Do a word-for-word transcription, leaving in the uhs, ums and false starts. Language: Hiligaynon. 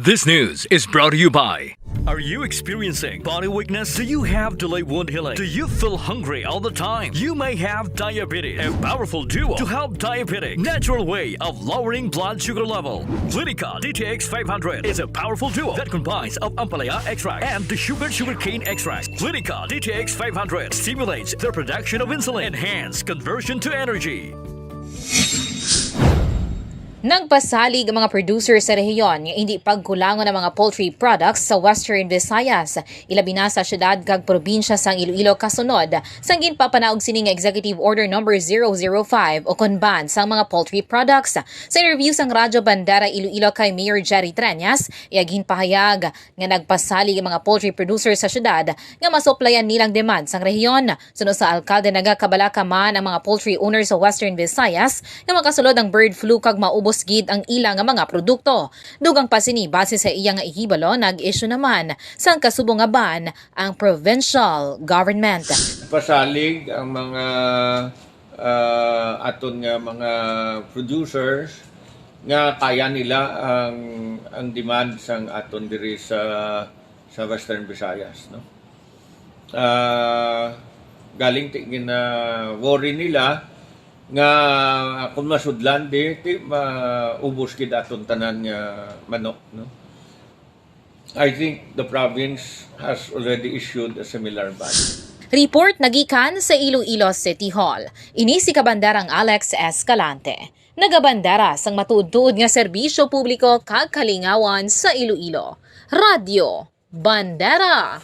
This news is brought to you by. Are you experiencing body weakness? Do you have delayed wound healing? Do you feel hungry all the time? You may have diabetes. A powerful duo to help diabetic. Natural way of lowering blood sugar level. Clinica D T X five hundred is a powerful duo that combines of ampalaya extract and the sugar sugarcane extract. Clinica D T X five hundred stimulates the production of insulin, enhance conversion to energy. Nagpasalig ang mga producer sa rehiyon nga hindi pagkulangon ang mga poultry products sa Western Visayas, ilabi na sa syudad kag probinsya sang Iloilo kasunod sang ginpapanaog sini nga Executive Order Number zero zero five o kon ban sang mga poultry products. Sa interview sang Radyo Bandera Iloilo kay Mayor Jerry Treñas, iya ginpahayag nga nagpasalig ang mga poultry producers sa syudad nga masuplayan nila ang demand sang rehiyon. Suno sa alkalde, nagakabalaka man ang mga poultry owners sa Western Visayas nga makasulod ang bird flu kag maubos gid ang ila nga mga produkto. Dugang pa sini, base sa iya nga ihibalo, nag-issue naman sang kasubong nga ban ang provincial government. Pasalig ang mga ah, aton nga mga producers nga kaya nila ang ang demand sang aton diri sa sa Western Visayas, no. Ah, galing ti gina worry nila nga kung masudlan di ti maubos gid aton tanan nga manok, no. I think the province has already issued a similar ban. Report nagikan sa Iloilo City Hall. Ini si Kabandarang Alex Escalante. Nagabandara sang matuod-tuod nga serbisyo publiko kag kalingawan sa Iloilo. Radyo Bandera.